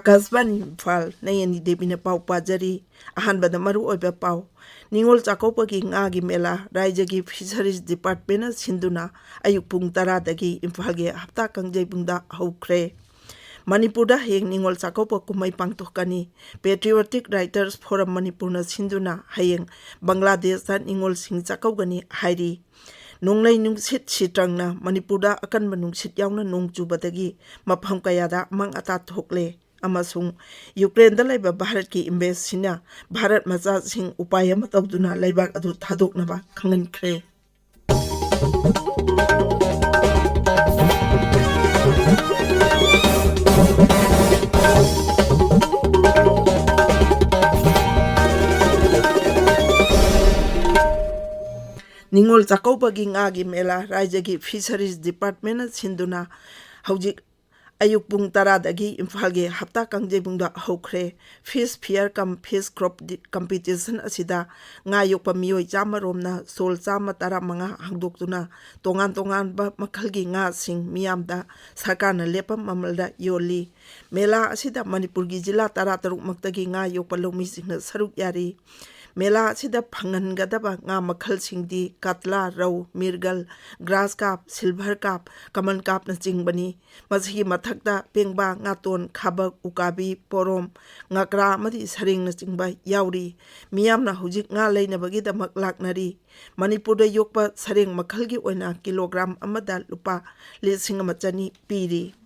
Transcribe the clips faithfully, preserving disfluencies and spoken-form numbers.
ꯑꯀꯥꯁꯕꯥꯅꯤ ꯏꯝꯐꯥꯜ, ꯅꯌꯅꯤ ꯗꯦꯕꯤꯅ ꯄꯥꯎ ꯄꯥꯖꯔꯤ꯫ ꯑꯍꯥꯟꯕꯗ ꯃꯔꯨ ꯑꯣꯏꯕ ꯄꯥꯎ꯫ ꯅꯤꯉꯣꯜ ꯆꯥꯛꯀꯧꯕꯒꯤ ꯉꯥꯒꯤ ꯃꯦꯂꯥ ꯔꯥꯏꯖ꯭ꯌꯒꯤ ꯐꯤꯁꯔꯤꯁ ꯗꯤꯄꯥꯔꯠꯃꯦꯟꯅ ꯁꯤꯟꯗꯨꯅ ꯑꯌꯨꯛ ꯄꯨꯡ ꯇꯔꯥꯗꯒꯤ ꯏꯝꯐꯥꯜꯒꯤ ꯍꯞꯇꯥ ꯀꯥꯡꯖꯩꯕꯨꯡꯗ ꯍꯧꯈ꯭ꯔꯦ꯫ ꯃꯅꯤꯄꯨꯔꯗ ꯍꯌꯦꯡ ꯅꯤꯉꯣꯜ ꯆꯥꯛꯀꯧꯕ ꯀꯨꯝꯍꯩ ꯄꯥꯡꯊꯣꯛꯀꯅꯤ꯫ Patriotic Writers Forum ꯃꯅꯤꯄꯨꯔꯅ ꯁꯤꯟꯗꯨꯅ ꯍꯌꯦꯡ ꯕꯪꯒ꯭ꯂꯥꯗꯦꯁꯇ ꯅꯤꯉꯣꯜꯁꯤꯡ ꯆꯥꯛꯀꯧꯒꯅꯤ ꯍꯥꯏꯔꯤ꯫ ꯅꯣꯡꯂꯩ ꯅꯨꯡꯁꯤꯠ ꯁꯤꯇ꯭ꯔꯪꯅ ꯃꯅꯤꯄꯨꯔꯗ ꯑꯀꯟꯕ ꯅꯨꯡꯁꯤꯠ ꯌꯥꯎꯅ ꯅꯣꯡ ꯆꯨꯕꯗꯒꯤ ꯃꯐꯝ ꯀꯌꯥꯗ ꯑꯃꯥꯡ ꯑꯇꯥ ꯊꯣꯛꯂꯦ꯫ ꯑꯃꯁꯨꯡ ꯌꯨꯀ꯭ꯔꯦꯟꯗ ꯂꯩꯕ ꯚꯥꯔꯠꯀꯤ embassy ꯅ ꯚꯥꯔꯠ ꯃꯆꯥꯁꯤꯡ ꯎꯄꯥꯏ ꯑꯃ ꯇꯧꯗꯨꯅ ꯂꯩꯕꯥꯛ ꯑꯗꯨ ꯊꯥꯗꯣꯛꯅꯕ ꯈꯪꯍꯟꯈ꯭ꯔꯦ꯫ ꯅꯤꯉꯣꯜ ꯆꯥꯛꯀꯧꯕꯒꯤ ꯉꯥꯒꯤ ꯃꯦꯂꯥ ꯔꯥꯏꯖ꯭ꯌꯒꯤ ꯐꯤꯁꯔꯤꯁ ꯗꯤꯄꯥꯔꯠꯃꯦꯟꯅ ꯁꯤꯟꯗꯨꯅ ꯍꯧꯖꯤꯛ ꯑꯌꯨꯛ ꯄꯨꯡ ꯇꯔꯥꯗꯒꯤ ꯏꯝꯐꯥꯜꯒꯤ ꯍꯞꯇꯥ ꯀꯥꯡꯖꯩꯕꯨꯡꯗ ꯍꯧꯈ꯭ꯔꯦ꯫ Fish fair cum fish crop competition ꯑꯁꯤꯗ ꯉꯥ ꯌꯣꯛꯄ ꯃꯤꯑꯣꯏ ꯆꯥꯝꯃ ꯔꯣꯝꯅ stall ꯆꯥꯝꯃ ꯇꯔꯥꯃꯉꯥ ꯍꯥꯡꯗꯣꯛꯇꯨꯅ ꯇꯣꯉꯥꯟ ꯇꯣꯉꯥꯟꯕ ꯃꯈꯜꯒꯤ ꯉꯥꯁꯤꯡ ꯃꯤꯌꯥꯝꯗ ꯁꯔꯀꯥꯔꯅ ꯂꯦꯞꯄ ꯃꯃꯜꯗ ꯌꯣꯜꯂꯤ꯫ ꯃꯦꯂꯥ ꯑꯁꯤꯗ ꯃꯅꯤꯄꯨꯔꯒꯤ ꯖꯤꯂꯥ ꯇꯔꯥꯇꯔꯨꯛ ꯃꯛꯇꯒꯤ ꯉꯥ ꯌꯣꯛꯄ ꯂꯧꯃꯤꯁꯤꯡꯅ ꯁꯔꯨꯛ ꯌꯥꯔꯤ꯫ ꯃꯦꯂꯥ ꯑꯁꯤꯗ ꯐꯪꯍꯟꯒꯗꯕ ꯉꯥ ꯃꯈꯜꯁꯤꯡꯗꯤ ꯀꯠꯂꯥ, ꯔꯧ, mrigal, grass carp, silver carp, common carpꯅꯆꯤꯡꯕꯅꯤ꯫ ꯃꯁꯤꯒꯤ ꯃꯊꯛꯇ ꯄꯦꯡꯕꯥ, ꯉꯥꯇꯣꯟ, ꯈꯥꯕꯛ, ꯎꯀꯥꯕꯤ, ꯄꯣꯔꯣꯝ, ꯉꯀ꯭ꯔꯥ ꯑꯃꯗꯤ ꯁꯔꯦꯡꯅꯆꯤꯡꯕ ꯌꯥꯎꯔꯤ꯫ ꯃꯤꯌꯥꯝꯅ ꯍꯧꯖꯤꯛ ꯉꯥ ꯂꯩꯅꯕꯒꯤꯗꯃꯛ ꯂꯥꯛꯅꯔꯤ꯫ ꯃꯅꯤꯄꯨꯔꯗ ꯌꯣꯛꯄ ꯁꯔꯦꯡ ꯃꯈꯜꯒꯤ ꯑꯣꯏꯅ ꯀꯤꯂꯣꯒ꯭ꯔꯥꯝ ꯑꯃꯗ ꯂꯨꯄꯥ ꯂꯤꯁꯤꯡ ꯑꯃ ꯆꯅꯤ ꯄꯤꯔꯤ꯫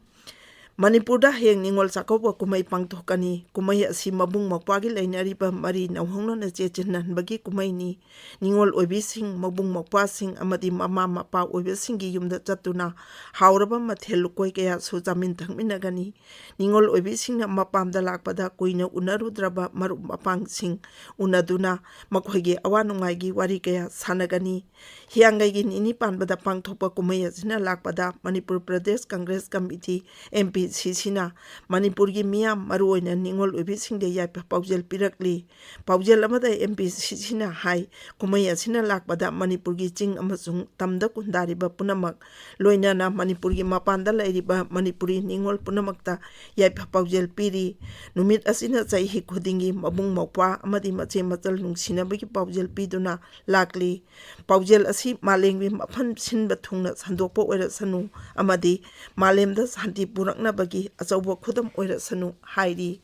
ꯃꯅꯤꯄꯨꯔꯗ ꯍꯌꯦꯡ ꯅꯤꯉꯣꯜ ꯆꯥꯛꯀꯧꯕ ꯀꯨꯝꯍꯩ ꯄꯥꯡꯊꯣꯛꯀꯅꯤ꯫ ꯀꯨꯝꯍꯩ ꯑꯁꯤ ꯃꯕꯨꯡ ꯃꯧꯄ꯭ꯋꯥꯒꯤ ꯂꯩꯅꯔꯤꯕ ꯃꯔꯤ ꯅꯧꯍꯧꯅꯅ ꯆꯦꯠꯁꯤꯟꯍꯟꯕꯒꯤ ꯀꯨꯝꯍꯩꯅꯤ꯫ ꯅꯤꯉꯣꯜ ꯑꯣꯏꯕꯤꯁꯤꯡ, ꯃꯕꯨꯡ ꯃꯧꯄ꯭ꯋꯥꯁꯤꯡ ꯑꯃꯗꯤ ꯃꯃꯥ ꯃꯄꯥ ꯑꯣꯏꯕꯁꯤꯡꯒꯤ ꯌꯨꯝꯗ ꯆꯠꯇꯨꯅ ꯍꯥꯎꯔꯕ ꯃꯊꯦꯜ ꯂꯨꯀꯣꯏ ꯀꯌꯥꯁꯨ ꯆꯥꯃꯤꯟ ꯊꯛꯃꯤꯟꯅꯒꯅꯤ꯫ ꯅꯤꯉꯣꯜ ꯑꯣꯏꯕꯤꯁꯤꯡꯅ ꯃꯄꯥꯝꯗ ꯂꯥꯛꯄꯗ ꯀꯨꯏꯅ ꯎꯅꯔꯨꯗ꯭ꯔꯕ ꯃꯔꯨꯞ ꯃꯄꯥꯡꯁꯤꯡ ꯎꯅꯗꯨꯅ ꯃꯈꯣꯏꯒꯤ ꯑꯋꯥ ꯅꯨꯡꯉꯥꯏꯒꯤ ꯋꯥꯔꯤ ꯀꯌꯥ ꯁꯥꯟꯅꯒꯅꯤ꯫ ꯍꯤꯌꯥꯡꯒꯩꯒꯤ ꯅꯤꯅꯤ ꯄꯥꯟꯕꯗ ꯄꯥꯡꯊꯣꯛꯄ ꯀꯨꯝꯍꯩ ꯑꯁꯤꯅ ꯂꯥꯛꯄꯗ Manipur Pradesh Congress committee, M P ꯁꯤꯁꯤꯅ ꯃꯅꯤꯄꯨꯔꯒꯤ ꯃꯤꯌꯥꯝ, ꯃꯔꯨꯑꯣꯏꯅ ꯅꯤꯉꯣꯜ ꯑꯣꯏꯕꯤꯁꯤꯡꯗ ꯌꯥꯏꯐ ꯄꯥꯎꯖꯦꯜ ꯄꯤꯔꯛꯂꯤ꯫ ꯄꯥꯎꯖꯦꯜ ꯑꯃꯗ ꯑꯦꯝ ꯄꯤ ꯁꯤꯁꯤꯅ ꯍꯥꯏ, ꯀꯨꯝꯍꯩ ꯑꯁꯤꯅ ꯂꯥꯛꯄꯗ ꯃꯅꯤꯄꯨꯔꯒꯤ ꯆꯤꯡ ꯑꯃꯁꯨꯡ ꯇꯝꯗ ꯈꯨꯟꯗꯥꯔꯤꯕ ꯄꯨꯝꯅꯃꯛ, ꯂꯣꯏꯅꯅ ꯃꯅꯤꯄꯨꯔꯒꯤ ꯃꯄꯥꯟꯗ ꯂꯩꯔꯤꯕ ꯃꯅꯤꯄꯨꯔꯤ ꯅꯤꯉꯣꯜ ꯄꯨꯝꯅꯃꯛꯇ ꯌꯥꯏꯐ ꯄꯥꯎꯖꯦꯜ ꯄꯤꯔꯤ꯫ ꯅꯨꯃꯤꯠ ꯑꯁꯤꯅ ꯆꯍꯤ ꯈꯨꯗꯤꯡꯒꯤ ꯃꯕꯨꯡ ꯃꯧꯄ꯭ꯋꯥ ꯑꯃꯗꯤ ꯃꯆꯦ ꯃꯆꯜ ꯅꯨꯡꯁꯤꯅꯕꯒꯤ ꯄꯥꯎꯖꯦꯜ ꯄꯤꯗꯨꯅ ꯂꯥꯛꯂꯤ꯫ ꯄꯥꯎꯖꯦꯜ ꯑꯁꯤ ꯃꯥꯂꯦꯝꯒꯤ ꯃꯐꯝ ꯁꯤꯟꯕ ꯊꯨꯡꯅ ꯁꯟꯗꯣꯛꯄ ꯑꯣꯏꯔꯁꯅꯨ ꯑꯃꯗꯤ ꯃꯥꯂꯦꯝꯗ ꯁꯥꯟꯇꯤ ꯄꯨꯔꯛꯅꯕꯒꯤ ꯑꯆꯧꯕ ꯈꯨꯗꯝ ꯑꯣꯏꯔꯁꯅꯨ ꯍꯥꯏꯔꯤ꯫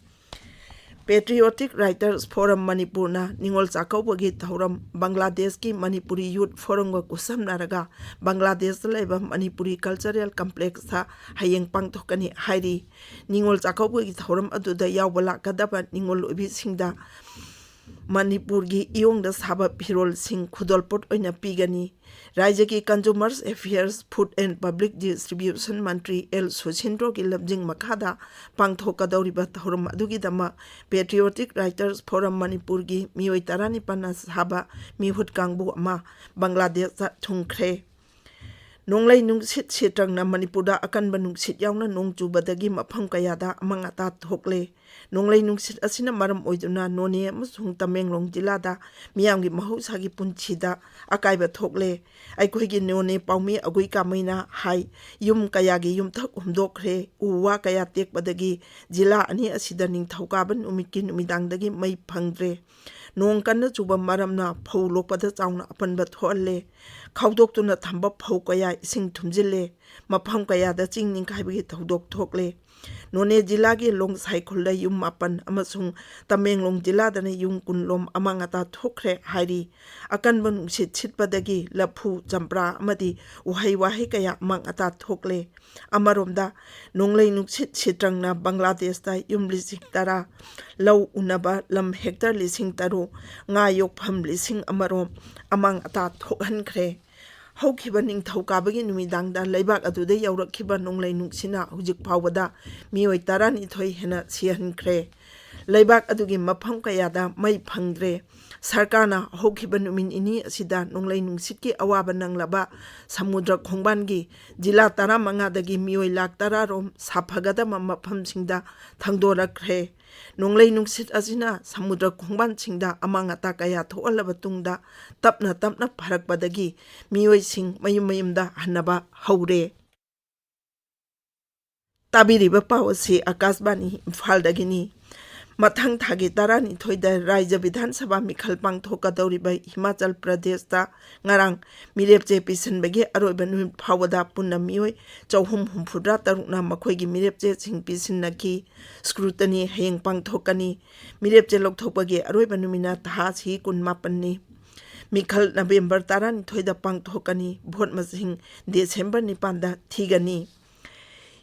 Patriotic Writers Forum ꯃꯅꯤꯄꯨꯔꯅ ꯅꯤꯉꯣꯜ ꯆꯥꯛꯀꯧꯕꯒꯤ ꯊꯧꯔꯝ ꯕꯪꯒ꯭ꯂꯥꯗꯦꯁꯀꯤ ꯃꯅꯤꯄꯨꯔꯤ ꯌꯨꯠ ꯐꯣꯔꯝꯒ ꯈꯨꯠꯁꯝꯅꯔꯒ ꯕꯪꯒ꯭ꯂꯥꯗꯦꯁꯇ ꯂꯩꯕ ꯃꯅꯤꯄꯨꯔꯤ ꯀꯜꯆꯔꯦꯜ ꯀꯝꯄ꯭ꯂꯦꯛꯁꯇ ꯍꯌꯦꯡ ꯄꯥꯡꯊꯣꯛꯀꯅꯤ ꯍꯥꯏꯔꯤ꯫ ꯅꯤꯉꯣꯜ ꯆꯥꯛꯀꯧꯕꯒꯤ ꯊꯧꯔꯝ ꯑꯗꯨꯗ ꯌꯥꯎꯕ ꯂꯥꯛꯀꯗꯕ ꯅꯤꯉꯣꯜ ꯑꯣꯏꯕꯤꯁꯤꯡꯗ ꯃꯅꯤꯄꯨꯔꯒꯤ ꯏꯌꯣꯡꯗ ꯁꯥꯕ ꯐꯤꯔꯣꯜꯁꯤꯡ ꯈꯨꯗꯣꯜꯄꯣꯠ ꯑꯣꯏꯅ ꯄꯤꯒꯅꯤ꯫ ꯔꯥꯏꯖ꯭ꯌꯒꯤ Consumers Affairs, Food and Public Distribution Mantri L ꯁꯨꯁꯤꯟꯗ꯭ꯔꯣꯒꯤ ꯂꯝꯖꯤꯡ ꯃꯈꯥꯗ ꯄꯥꯡꯊꯣꯛꯀꯗꯧꯔꯤꯕ ꯊꯧꯔꯝ ꯑꯗꯨꯒꯤꯗꯃꯛ Patriotic Writers Forum ꯃꯅꯤꯄꯨꯔꯒꯤ ꯃꯤꯑꯣꯏ ꯇꯔꯥꯅꯤꯄꯥꯟꯅ ꯁꯥꯕ ꯃꯤꯍꯨꯠ ꯀꯥꯡꯕꯨ ꯑꯃ ꯕꯪꯒ꯭ꯂꯥꯗꯦꯁꯇ ꯊꯨꯡꯈ꯭ꯔꯦ꯫ ꯅꯣꯡꯂꯩ ꯅꯨꯡꯁꯤꯠ ꯁꯤꯇ꯭ꯔꯪꯅ ꯃꯅꯤꯄꯨꯔꯗ ꯑꯀꯟꯕ ꯅꯨꯡꯁꯤꯠ ꯌꯥꯎꯅ ꯅꯣꯡ ꯆꯨꯕꯗꯒꯤ ꯃꯐꯝ ꯀꯌꯥꯗ ꯑꯃꯥꯡ ꯑꯇꯥ ꯊꯣꯛꯂꯦ꯫ ꯅꯣꯡꯂꯩ ꯅꯨꯡꯁꯤꯠ ꯑꯁꯤꯅ ꯃꯔꯝ ꯑꯣꯏꯗꯨꯅ ꯅꯣꯅꯦ ꯑꯃꯁꯨꯡ ꯇꯃꯦꯡꯂꯣꯡ ꯖꯤꯂꯥꯗ ꯃꯤꯌꯥꯝꯒꯤ ꯃꯍꯧꯁꯥꯒꯤ ꯄꯨꯟꯁꯤꯗ ꯑꯀꯥꯏꯕ ꯊꯣꯛꯂꯦ꯫ ꯑꯩꯈꯣꯏꯒꯤ ꯅꯣꯅꯦ ꯄꯥꯎꯃꯤ ꯑꯒꯨꯏ ꯀꯥꯃꯩꯅ ꯍꯥꯏ, ꯌꯨꯝ ꯀꯌꯥꯒꯤ ꯌꯨꯝꯊꯛ ꯍꯨꯝꯗꯣꯛꯈ꯭ꯔꯦ, ꯎ ꯋꯥ ꯀꯌꯥ ꯇꯦꯛꯄꯗꯒꯤ ꯖꯤꯂꯥ ꯑꯅꯤ ꯑꯁꯤꯗ ꯅꯤꯡꯊꯧꯀꯥꯕ ꯅꯨꯃꯤꯠꯀꯤ ꯅꯨꯃꯤꯗꯥꯡꯗꯒꯤ ꯃꯩ ꯐꯪꯗ꯭ꯔꯦ꯫ ꯅꯣꯡ ꯀꯟꯅ ꯆꯨꯕ ꯃꯔꯝꯅ ꯐꯧ ꯂꯣꯛꯄꯗ ꯆꯥꯎꯅ ꯑꯄꯟꯕ ꯊꯣꯛꯍꯜꯂꯦ꯫ ꯈꯥꯎꯗꯣꯛꯇꯨꯅ ꯊꯝꯕ ꯐꯧ ꯀꯌꯥ ꯏꯁꯤꯡ ꯊꯨꯝꯖꯤꯜꯂꯦ꯫ ꯃꯐꯝ ꯀꯌꯥꯗ ꯆꯤꯡ ꯅꯤꯡꯈꯥꯏꯕꯒꯤ ꯊꯧꯗꯣꯛ ꯊꯣꯛꯂꯦ꯫ ꯅꯣꯅꯦ ꯖꯤꯂꯥꯒꯤ ꯂꯣꯡꯁꯥꯏ ꯈꯨꯜꯗ ꯌꯨꯝ ꯃꯥꯄꯟ ꯑꯃꯁꯨꯡ ꯇꯃꯦꯡꯂꯣꯡ ꯖꯤꯂꯥꯗꯅ ꯌꯨꯝ ꯀꯨꯟꯂꯣꯝ ꯑꯃꯥꯡ ꯑꯇꯥ ꯊꯣꯛꯈ꯭ꯔꯦ ꯍꯥꯏꯔꯤ꯫ ꯑꯀꯟꯕ ꯅꯨꯡꯁꯤꯠ ꯁꯤꯠꯄꯗꯒꯤ ꯂꯐꯨ, ꯆꯝꯄ꯭ꯔꯥ ꯑꯃꯗꯤ ꯎꯍꯩ ꯋꯥꯍꯩ ꯀꯌꯥ ꯑꯃꯥꯡ ꯑꯇꯥ ꯊꯣꯛꯂꯦ꯫ ꯑꯃꯔꯣꯝꯗ, ꯅꯣꯡꯂꯩ ꯅꯨꯡꯁꯤꯠ ꯁꯤꯇ꯭ꯔꯪꯅ ꯕꯪꯒ꯭ꯂꯥꯗꯦꯁꯇ ꯌꯨꯝ ꯂꯤꯁꯤꯡ ꯇꯔꯥ, ꯂꯧ ꯎꯅꯕ ꯂꯝ ꯍꯦꯛꯇꯔ ꯂꯤꯁꯤꯡ ꯇꯔꯨꯛ, ꯉꯥ ꯌꯣꯛꯐꯝ ꯂꯤꯁꯤꯡ ꯑꯃꯔꯣꯝ ꯑꯃꯥꯡ ꯑꯇꯥ ꯊꯣꯛꯍꯟꯈ꯭ꯔꯦ꯫ ꯍꯧꯈꯤꯕ ꯅꯤꯡꯊꯧꯀꯥꯕꯒꯤ ꯅꯨꯃꯤꯗꯥꯡꯗ ꯂꯩꯕꯥꯛ ꯑꯗꯨꯗ ꯌꯧꯔꯛꯈꯤꯕ ꯅꯣꯡꯂꯩ ꯅꯨꯡꯁꯤꯠꯅ ꯍꯧꯖꯤꯛ ꯐꯥꯎꯕꯗ ꯃꯤꯑꯣꯏ ꯇꯔꯥꯅꯤꯊꯣꯏ ꯍꯦꯟꯅ ꯁꯤꯍꯟꯈ꯭ꯔꯦ꯫ ꯂꯩꯕꯥꯛ ꯑꯗꯨꯒꯤ ꯃꯐꯝ ꯀꯌꯥꯗ ꯃꯩ ꯐꯪꯗ꯭ꯔꯦ꯫ ꯁꯔꯀꯥꯔꯅ ꯍꯧꯈꯤꯕ ꯅꯨꯃꯤꯠ ꯅꯤꯅꯤ ꯑꯁꯤꯗ ꯅꯣꯡꯂꯩ ꯅꯨꯡꯁꯤꯠꯀꯤ ꯑꯋꯥꯕ ꯅꯪꯂꯕ ꯁꯃꯨꯗ꯭ꯔ ꯈꯣꯡꯕꯥꯟꯒꯤ ꯖꯤꯂꯥ ꯇꯔꯥꯃꯉꯥꯗꯒꯤ ꯃꯤꯑꯣꯏ ꯂꯥꯈ ꯇꯔꯥ ꯔꯣꯝ ꯁꯥꯐꯒꯗꯕ ꯃꯐꯝꯁꯤꯡꯗ ꯊꯪꯗꯣꯔꯛꯈ꯭ꯔꯦ꯫ ꯅꯣꯡꯂꯩ ꯅꯨꯡꯁꯤꯠ ꯑꯁꯤꯅ ꯁꯃꯨꯗ꯭ꯔ ꯈꯣꯡꯕꯥꯟꯁꯤꯡꯗ ꯑꯃꯥꯡ ꯑꯇꯥ ꯀꯌꯥ ꯊꯣꯛꯍꯜꯂꯕ ꯇꯨꯡꯗ ꯇꯞꯅ ꯇꯞꯅ ꯐꯔꯛꯄꯗꯒꯤ ꯃꯤꯑꯣꯏꯁꯤꯡ ꯃꯌꯨꯝ ꯃꯌꯨꯝꯗ ꯍꯟꯅꯕ ꯍꯧꯔꯦ꯫ ꯇꯥꯕꯤꯔꯤꯕ ꯄꯥꯎ ꯑꯁꯤ ꯑꯀꯥꯁꯕꯥꯅꯤ ꯏꯝꯐꯥꯜꯗꯒꯤꯅꯤ꯫ ꯃꯊꯪ ꯊꯥꯒꯤ ꯇꯔꯥꯅꯤꯊꯣꯏꯗ ꯔꯥꯖ꯭ꯌ ꯕꯤꯙꯥꯟ ꯁꯚꯥ ꯃꯤꯈꯜ ꯄꯥꯡꯊꯣꯛꯀꯗꯧꯔꯤꯕ ꯍꯤꯃꯥꯆꯜ ꯄ꯭ꯔꯗꯦꯁꯇ ꯉꯔꯥꯡ ꯃꯤꯔꯦꯞ ꯆꯦ ꯄꯤꯁꯤꯟꯕꯒꯤ ꯑꯔꯣꯏꯕ ꯅꯨꯃꯤꯠ ꯐꯥꯎꯕꯗ ꯄꯨꯟꯅ ꯃꯤꯑꯣꯏ ꯆꯍꯨꯝ ꯍꯨꯝꯐꯨꯇꯔꯥ ꯇꯔꯨꯛꯅ ꯃꯈꯣꯏꯒꯤ ꯃꯤꯔꯦꯞ ꯆꯦꯁꯤꯡ ꯄꯤꯁꯤꯟꯅꯈꯤ꯫ ꯁ꯭ꯀ꯭ꯔꯨꯇꯅꯤ ꯍꯌꯦꯡ ꯄꯥꯡꯊꯣꯛꯀꯅꯤ꯫ ꯃꯤꯔꯦꯞ ꯆꯦ ꯂꯧꯊꯣꯛꯄꯒꯤ ꯑꯔꯣꯏꯕ ꯅꯨꯃꯤꯠꯅ ꯊꯥ ꯑꯁꯤꯒꯤ ꯀꯨꯟꯃꯥꯄꯟꯅꯤ꯫ ꯃꯤꯈꯜ ꯅꯕꯦꯝꯕꯔ ꯇꯔꯥꯅꯤꯊꯣꯏꯗ ꯄꯥꯡꯊꯣꯛꯀꯅꯤ꯫ ꯚꯣꯠ ꯃꯁꯤꯡ ꯗꯤꯁꯦꯝꯕꯔ ꯅꯤꯄꯥꯟꯗ ꯊꯤꯒꯅꯤ꯫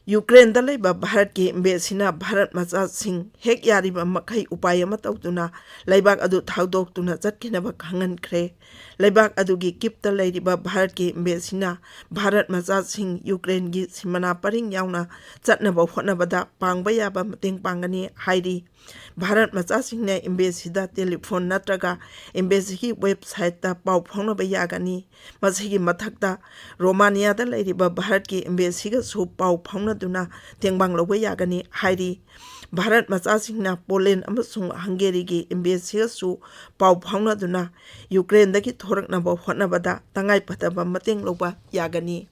ꯌꯨꯀ꯭ꯔꯦꯟꯗ ꯂꯩꯕ ꯚꯥꯔꯠꯀꯤ ꯏꯝꯕꯦꯁꯤꯅ ꯚꯥꯔꯠ ꯃꯆꯥꯁꯤꯡ ꯍꯦꯛ ꯌꯥꯔꯤꯕ ꯃꯈꯩ ꯎꯄꯥꯏ ꯑꯃ ꯇꯧꯗꯨꯅ ꯂꯩꯕꯥꯛ ꯑꯗꯨ ꯊꯥꯗꯣꯛꯇꯨꯅ ꯆꯠꯈꯤꯅꯕ ꯈꯪꯍꯟꯈ꯭ꯔꯦ꯫ ꯂꯩꯕꯥꯛ ꯑꯗꯨꯒꯤ ꯀꯤꯞꯇ ꯂꯩꯔꯤꯕ ꯚꯥꯔꯠꯀꯤ ꯏꯝꯕꯦꯁꯤꯅ ꯚꯥꯔꯠ ꯃꯆꯥꯁꯤꯡ ꯌꯨꯀ꯭ꯔꯦꯟꯒꯤ ꯁꯤꯃꯅꯥ ꯄꯔꯤꯡ ꯌꯥꯎꯅ ꯆꯠꯅꯕ ꯍꯣꯠꯅꯕꯗ ꯄꯥꯡꯕ ꯌꯥꯕ ꯃꯇꯦꯡ ꯄꯥꯡꯒꯅꯤ ꯍꯥꯏꯔꯤ꯫ ꯚꯥꯔꯠ ꯃꯆꯥꯁꯤꯡꯅ ꯏꯝꯕꯦꯁꯤꯗ ꯇꯦꯂꯤꯐꯣꯟ ꯅꯠꯇ꯭ꯔꯒ ꯏꯝꯕꯦꯁꯤꯒꯤ ꯋꯦꯕꯁꯥꯏꯠꯇ ꯄꯥꯎ ꯐꯥꯎꯅꯕ ꯌꯥꯒꯅꯤ꯫ ꯃꯁꯤꯒꯤ ꯃꯊꯛꯇ ꯔꯣꯃꯥꯅꯤꯌꯥꯗ ꯂꯩꯔꯤꯕ ꯚꯥꯔꯠꯀꯤ ꯏꯝꯕꯦꯁꯤꯒꯁꯨ ꯄꯥꯎ ꯐꯥꯎꯅꯗꯨꯅ ꯇꯦꯡꯕꯥꯡ ꯂꯧꯕ ꯌꯥꯒꯅꯤ ꯍꯥꯏꯔꯤ꯫ ꯚꯥꯔꯠ ꯃꯆꯥꯁꯤꯡꯅ ꯄꯣꯂꯦꯟ ꯑꯃꯁꯨꯡ ꯍꯪꯒꯦꯔꯤꯒꯤ ꯏꯝꯕꯦꯁꯤꯒꯁꯨ ꯄꯥꯎ ꯐꯥꯎꯅꯗꯨꯅ ꯌꯨꯀ꯭ꯔꯦꯟꯗꯒꯤ ꯊꯣꯔꯛꯅꯕ ꯍꯣꯠꯅꯕꯗ ꯇꯉꯥꯏꯐꯗꯕ ꯃꯇꯦꯡ ꯂꯧꯕ ꯌꯥꯒꯅꯤ꯫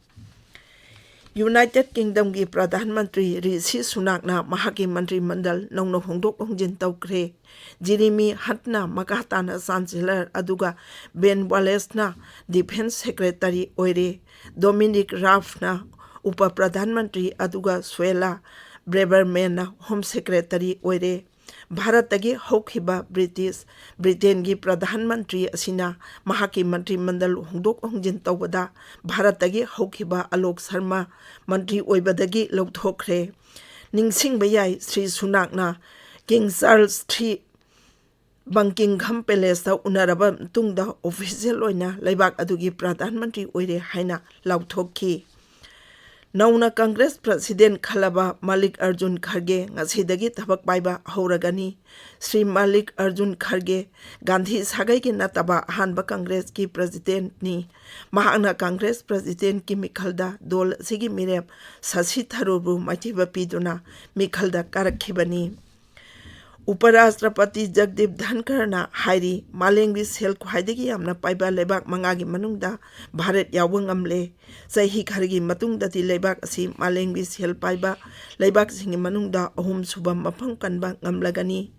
ꯌꯨꯅꯥꯏꯇꯦꯗ ꯀꯤꯡꯗꯝꯒꯤ ꯄ꯭ꯔꯙꯥꯟ ꯃꯟꯇ꯭ꯔꯤ ꯔꯤꯁꯤ ꯁꯨꯅꯥꯛꯅ ꯃꯍꯥꯛꯀꯤ ꯃꯟꯇ꯭ꯔꯤ ꯃꯟꯗꯜ ꯅꯧꯅ ꯍꯣꯡꯗꯣꯛ ꯍꯣꯡꯖꯤꯟ ꯇꯧꯈ꯭ꯔꯦ꯫ ꯖꯤꯔꯤꯃꯤ ꯍꯟꯠꯅ ꯃꯈꯥ ꯇꯥꯅ ꯆꯥꯟꯁꯦꯂꯔ ꯑꯗꯨꯒ ꯕꯦꯟ ꯋꯥꯂꯦꯁꯅ ꯗꯤꯐꯦꯟꯁ ꯁꯦꯀ꯭ꯔꯦꯇꯔꯤ ꯑꯣꯏꯔꯦ꯫ ꯗꯣꯃꯤꯅꯤꯛ ꯔꯥꯐꯅ ꯎꯄ ꯄ꯭ꯔꯙꯥꯟ ꯃꯟꯇ꯭ꯔꯤ ꯑꯗꯨꯒ ꯁ꯭ꯋꯦꯂꯥ ꯕ꯭ꯔꯦꯕꯔꯃꯦꯟꯅ ꯍꯣꯝ ꯁꯦꯀ꯭ꯔꯦꯇꯔꯤ ꯑꯣꯏꯔꯦ꯫ ꯚꯥꯔꯠꯇꯒꯤ ꯍꯧꯈꯤꯕ ꯕ꯭ꯔꯤꯇꯤꯁ ꯕ꯭ꯔꯤꯇꯦꯟꯒꯤ ꯄ꯭ꯔꯙꯥꯟ ꯃꯟꯇ꯭ꯔꯤ ꯑꯁꯤꯅ ꯃꯍꯥꯛꯀꯤ ꯃꯟꯇ꯭ꯔꯤ ꯃꯟꯗꯜ ꯍꯣꯡꯗꯣꯛ ꯍꯣꯡꯖꯤꯟ ꯇꯧꯕꯗ ꯚꯥꯔꯠꯇꯒꯤ ꯍꯧꯈꯤꯕ ꯑꯂꯣꯛ ꯁꯔꯃ ꯃꯟꯇ꯭ꯔꯤ ꯑꯣꯏꯕꯗꯒꯤ ꯂꯧꯊꯣꯛꯈ꯭ꯔꯦ꯫ ꯅꯤꯡꯁꯤꯡꯕ ꯌꯥꯏ, ꯁ꯭ꯔꯤ ꯁꯨꯅꯥꯛꯅ ꯀꯤꯡ ꯆꯥꯔꯜꯁ ꯊ꯭ꯔꯤ ꯕꯪꯀꯤꯡꯍꯝ ꯄꯦꯂꯦꯁꯇ ꯎꯅꯔꯕ ꯃꯇꯨꯡꯗ ꯑꯣꯐꯤꯁꯤꯌꯦꯜ ꯑꯣꯏꯅ ꯂꯩꯕꯥꯛ ꯑꯗꯨꯒꯤ ꯄ꯭ꯔꯙꯥꯟ ꯃꯟꯇ꯭ꯔꯤ ꯑꯣꯏꯔꯦ ꯍꯥꯏꯅ ꯂꯥꯎꯊꯣꯛꯈꯤ꯫ ꯅꯧꯅ ꯀꯪꯒ꯭ꯔꯦꯁ ꯄ꯭ꯔꯁꯤꯗꯦꯟ ꯈꯜꯂꯕ ꯃꯥꯂꯤꯛ ꯑꯔꯖꯨꯟ ꯈꯔꯒꯦ ꯉꯁꯤꯗꯒꯤ ꯊꯕꯛ ꯄꯥꯏꯕ ꯍꯧꯔꯒꯅꯤ꯫ ꯁ꯭ꯔꯤ ꯃꯥꯂꯤꯛ ꯑꯔꯖꯨꯟ ꯈꯔꯒꯦ ꯒꯥꯟꯙꯤ ꯁꯥꯒꯩꯒꯤ ꯅꯠꯇꯕ ꯑꯍꯥꯟꯕ ꯀꯪꯒ꯭ꯔꯦꯁꯀꯤ ꯄ꯭ꯔꯁꯤꯗꯦꯟꯠꯅꯤ꯫ ꯃꯍꯥꯛꯅ ꯀꯪꯒ꯭ꯔꯦꯁ ꯄ꯭ꯔꯁꯤꯗꯦꯟꯠꯀꯤ ꯃꯤꯈꯜꯗ ꯗꯣꯜ ꯑꯁꯤꯒꯤ ꯃꯤꯔꯦꯞ ꯁꯁꯤ ꯊꯔꯨꯔꯕꯨ ꯃꯥꯏꯊꯤꯕ ꯄꯤꯗꯨꯅ ꯃꯤꯈꯜꯗ ꯀꯥꯔꯛꯈꯤꯕꯅꯤ꯫ ꯎꯄꯔꯥꯁꯇ꯭ꯔꯄꯇꯤ ꯖꯒꯗꯤꯞ ꯙꯟꯈꯔꯅ ꯍꯥꯏꯔꯤ, ꯃꯥꯂꯦꯝꯒꯤ ꯁꯦꯜ ꯈ꯭ꯋꯥꯏꯗꯒꯤ ꯌꯥꯝꯅ ꯄꯥꯏꯕ ꯂꯩꯕꯥꯛ ꯃꯉꯥꯒꯤ ꯃꯅꯨꯡꯗ ꯚꯥꯔꯠ ꯌꯥꯎꯕ ꯉꯝꯂꯦ꯫ ꯆꯍꯤ ꯈꯔꯒꯤ ꯃꯇꯨꯡꯗꯗꯤ ꯂꯩꯕꯥꯛ ꯑꯁꯤ ꯃꯥꯂꯦꯝꯒꯤ ꯁꯦꯜ ꯄꯥꯏꯕ ꯂꯩꯕꯥꯛꯁꯤꯡꯒꯤ ꯃꯅꯨꯡꯗ ꯑꯍꯨꯝꯁꯨꯕ ꯃꯐꯝ ꯀꯟꯕ ꯉꯝꯂꯒꯅꯤ꯫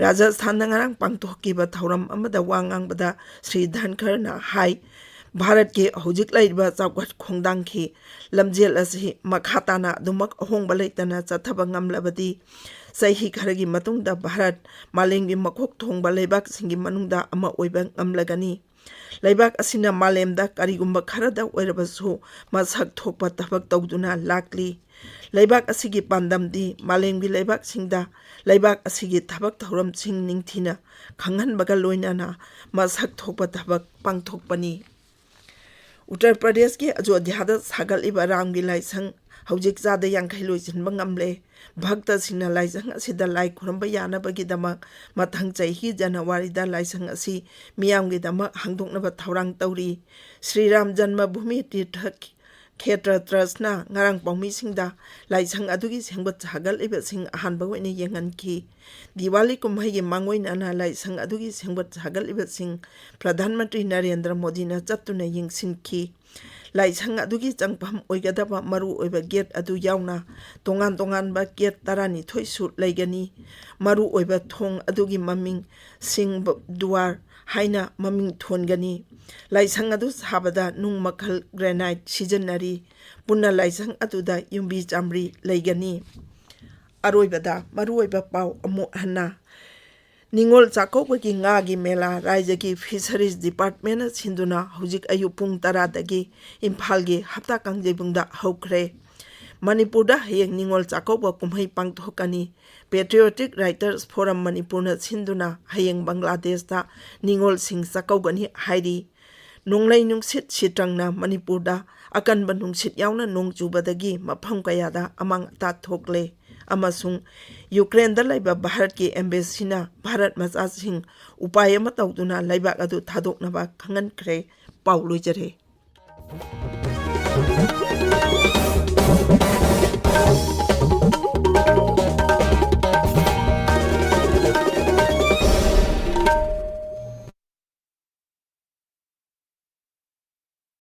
ꯔꯥꯖꯁꯊꯥꯟꯗ ꯉꯔꯥꯡ ꯄꯥꯡꯊꯣꯛꯈꯤꯕ ꯊꯧꯔꯝ ꯑꯃꯗ ꯋꯥ ꯉꯥꯡꯕꯗ ꯁ꯭ꯔꯤ ꯙꯟꯈꯔꯅ ꯍꯥꯏ, ꯚꯥꯔꯠꯀꯤ ꯍꯧꯖꯤꯛ ꯂꯩꯔꯤꯕ ꯆꯥꯎꯈꯠ ꯈꯣꯡꯊꯥꯡꯒꯤ ꯂꯝꯖꯦꯜ ꯑꯁꯤ ꯃꯈꯥ ꯇꯥꯅ ꯑꯗꯨꯃꯛ ꯑꯍꯣꯡꯕ ꯂꯩꯇꯅ ꯆꯠꯊꯕ ꯉꯝꯂꯕꯗꯤ, ꯆꯍꯤ ꯈꯔꯒꯤ ꯃꯇꯨꯡꯗ ꯚꯥꯔꯠ ꯃꯥꯂꯦꯝꯒꯤ ꯃꯀꯣꯛ ꯊꯣꯡꯕ ꯂꯩꯕꯥꯛꯁꯤꯡꯒꯤ ꯃꯅꯨꯡꯗ ꯑꯃ ꯑꯣꯏꯕ ꯉꯝꯂꯒꯅꯤ꯫ ꯂꯩꯕꯥꯛ ꯑꯁꯤꯅ ꯃꯥꯂꯦꯝꯗ ꯀꯔꯤꯒꯨꯝꯕ ꯈꯔꯗ ꯑꯣꯏꯔꯕꯁꯨ ꯃꯁꯛ ꯊꯣꯛꯄ ꯊꯕꯛ ꯇꯧꯗꯨꯅ ꯂꯥꯛꯂꯤ꯫ ꯂꯩꯕꯥꯛ ꯑꯁꯤꯒꯤ ꯄꯥꯟꯗꯝꯗꯤ ꯃꯥꯂꯦꯝꯒꯤ ꯂꯩꯕꯥꯛꯁꯤꯡꯗ ꯂꯩꯕꯥꯛ ꯑꯁꯤꯒꯤ ꯊꯕꯛ ꯊꯧꯔꯝꯁꯤꯡ ꯅꯤꯡꯊꯤꯅ ꯈꯪꯍꯟꯕꯒ ꯂꯣꯏꯅꯅ ꯃꯁꯛ ꯊꯣꯛꯄ ꯊꯕꯛ ꯄꯥꯡꯊꯣꯛꯄꯅꯤ꯫ ꯎꯠꯇꯔ ꯄ꯭ꯔꯗꯦꯁꯀꯤ ꯑꯖꯣꯙ꯭ꯌꯥꯗ ꯁꯥꯒꯠꯂꯤꯕ ꯔꯥꯝꯒꯤ ꯂꯥꯏꯁꯪ ꯍꯧꯖꯤꯛ ꯆꯥꯗ ꯌꯥꯡꯈꯩ ꯂꯣꯏꯁꯤꯟꯕ ꯉꯝꯂꯦ꯫ ꯚꯛꯇꯁꯤꯡꯅ ꯂꯥꯏꯁꯪ ꯑꯁꯤꯗ ꯂꯥꯏ ꯈꯨꯔꯨꯝꯕ ꯌꯥꯅꯕꯒꯤꯗꯃꯛ ꯃꯊꯪ ꯆꯍꯤꯒꯤ ꯖꯅꯋꯥꯔꯤꯗ ꯂꯥꯏꯁꯪ ꯑꯁꯤ ꯃꯤꯌꯥꯝꯒꯤꯗꯃꯛ ꯍꯥꯡꯗꯣꯛꯅꯕ ꯊꯧꯔꯥꯡ ꯇꯧꯔꯤ꯫ ꯁ꯭ꯔꯤ ꯔꯥꯝ ꯖꯟꯃ ꯚꯨꯃꯤ ꯇꯤꯔꯊ ꯈꯦꯇ꯭ꯔ ꯇ꯭ꯔꯁꯅ ꯉꯔꯥꯡ ꯄꯥꯎꯃꯤꯁꯤꯡꯗ ꯂꯥꯏꯁꯪ ꯑꯗꯨꯒꯤ ꯁꯦꯝꯒꯠ ꯁꯥꯒꯠꯂꯤꯕꯁꯤꯡ ꯑꯍꯥꯟꯕ ꯑꯣꯏꯅ ꯌꯦꯡꯍꯟꯈꯤ꯫ ꯗꯤꯋꯥꯂꯤ ꯀꯨꯝꯍꯩꯒꯤ ꯃꯥꯡꯑꯣꯏꯅꯅ ꯂꯥꯏꯁꯪ ꯑꯗꯨꯒꯤ ꯁꯦꯝꯒꯠ ꯁꯥꯒꯠꯂꯤꯕꯁꯤꯡ ꯄ꯭ꯔꯙꯥꯟ ꯃꯟꯇ꯭ꯔꯤ ꯅꯔꯦꯟꯗ꯭ꯔ ꯃꯣꯗꯤꯅ ꯆꯠꯇꯨꯅ ꯌꯦꯡꯁꯤꯟꯈꯤ꯫ ꯂꯥꯏꯁꯪ ꯑꯗꯨꯒꯤ ꯆꯪꯐꯝ ꯑꯣꯏꯒꯗꯕ ꯃꯔꯨꯑꯣꯏꯕ ꯒꯦꯠ ꯑꯗꯨ ꯌꯥꯎꯅ ꯇꯣꯉꯥꯟ ꯇꯣꯉꯥꯟꯕ ꯒꯦꯠ ꯇꯔꯥꯅꯤꯊꯣꯏꯁꯨ ꯂꯩꯒꯅꯤ꯫ ꯃꯔꯨꯑꯣꯏꯕ ꯊꯣꯡ ꯑꯗꯨꯒꯤ ꯃꯃꯤꯡ ꯁꯤꯡꯍ ꯗꯨꯋꯥꯔ ꯍꯥꯏꯅ ꯃꯃꯤꯡ ꯊꯣꯟꯒꯅꯤ꯫ ꯂꯥꯏꯁꯪ ꯑꯗꯨ ꯁꯥꯕꯗ ꯅꯨꯡ ꯃꯈꯜ ꯒ꯭ꯔꯦꯅꯥꯏꯠ ꯁꯤꯖꯤꯟꯅꯔꯤ꯫ ꯄꯨꯟꯅ ꯂꯥꯏꯁꯪ ꯑꯗꯨꯗ ꯌꯨꯝꯕꯤ ꯆꯥꯝꯃꯔꯤ ꯂꯩꯒꯅꯤ꯫ ꯑꯔꯣꯏꯕꯗ ꯃꯔꯨꯑꯣꯏꯕ ꯄꯥꯎ ꯑꯃꯨꯛ ꯍꯟꯅ꯫ ꯅꯤꯉꯣꯜ ꯆꯥꯛꯀꯧꯕꯒꯤ ꯉꯥꯒꯤ ꯃꯦꯂꯥ ꯔꯥꯏꯖꯒꯤ ꯐꯤꯁꯔꯤꯁ ꯗꯤꯄꯥꯔꯠꯃꯦꯟꯅ ꯁꯤꯟꯗꯨꯅ ꯍꯧꯖꯤꯛ ꯑꯌꯨꯛ ꯄꯨꯡ ꯇꯔꯥꯗꯒꯤ ꯏꯝꯐꯥꯜꯒꯤ ꯍꯞꯇꯥ ꯀꯥꯡꯖꯩꯕꯨꯡꯗ ꯍꯧꯈ꯭ꯔꯦ꯫ ꯃꯅꯤꯄꯨꯔꯗ ꯍꯌꯦꯡ ꯅꯤꯉꯣꯜ ꯆꯥꯛꯀꯧꯕ ꯀꯨꯝꯍꯩ ꯄꯥꯡꯊꯣꯛꯀꯅꯤ꯫ ꯄꯦꯇ꯭ꯔꯤꯌꯣꯇꯤꯛ ꯔꯥꯏꯇꯔꯁ ꯐꯣꯔꯝ ꯃꯅꯤꯄꯨꯔꯅ ꯁꯤꯟꯗꯨꯅ ꯍꯌꯦꯡ ꯕꯪꯒ꯭ꯂꯥꯗꯦꯁꯇ ꯅꯤꯉꯣꯜꯁꯤꯡ ꯆꯥꯛꯀꯧꯒꯅꯤ ꯍꯥꯏꯔꯤ꯫ ꯅꯣꯡꯂꯩ ꯅꯨꯡꯁꯤꯠ ꯁꯤꯇ꯭ꯔꯪꯅ ꯃꯅꯤꯄꯨꯔꯗ ꯑꯀꯟꯕ ꯅꯨꯡꯁꯤꯠ ꯌꯥꯎꯅ ꯅꯣꯡ ꯆꯨꯕꯗꯒꯤ ꯃꯐꯝ ꯀꯌꯥꯗ ꯑꯃꯥꯡ ꯑꯇꯥ ꯊꯣꯛꯂꯦ ꯑꯃꯁꯨꯡ ꯌꯨꯀ꯭ꯔꯦꯟꯗ ꯂꯩꯕ ꯚꯥꯔꯠꯀꯤ ꯑꯦꯝꯕꯦꯁꯤꯅ ꯚꯥꯔꯠ ꯃꯆꯥꯁꯤꯡ ꯎꯄꯥꯏ ꯑꯃ ꯇꯧꯗꯨꯅ ꯂꯩꯕꯥꯛ ꯑꯗꯨ ꯊꯥꯗꯣꯛꯅꯕ ꯈꯪꯍꯟꯈ꯭ꯔꯦ꯫ ꯄꯥꯎ ꯂꯣꯏꯖꯔꯦ꯫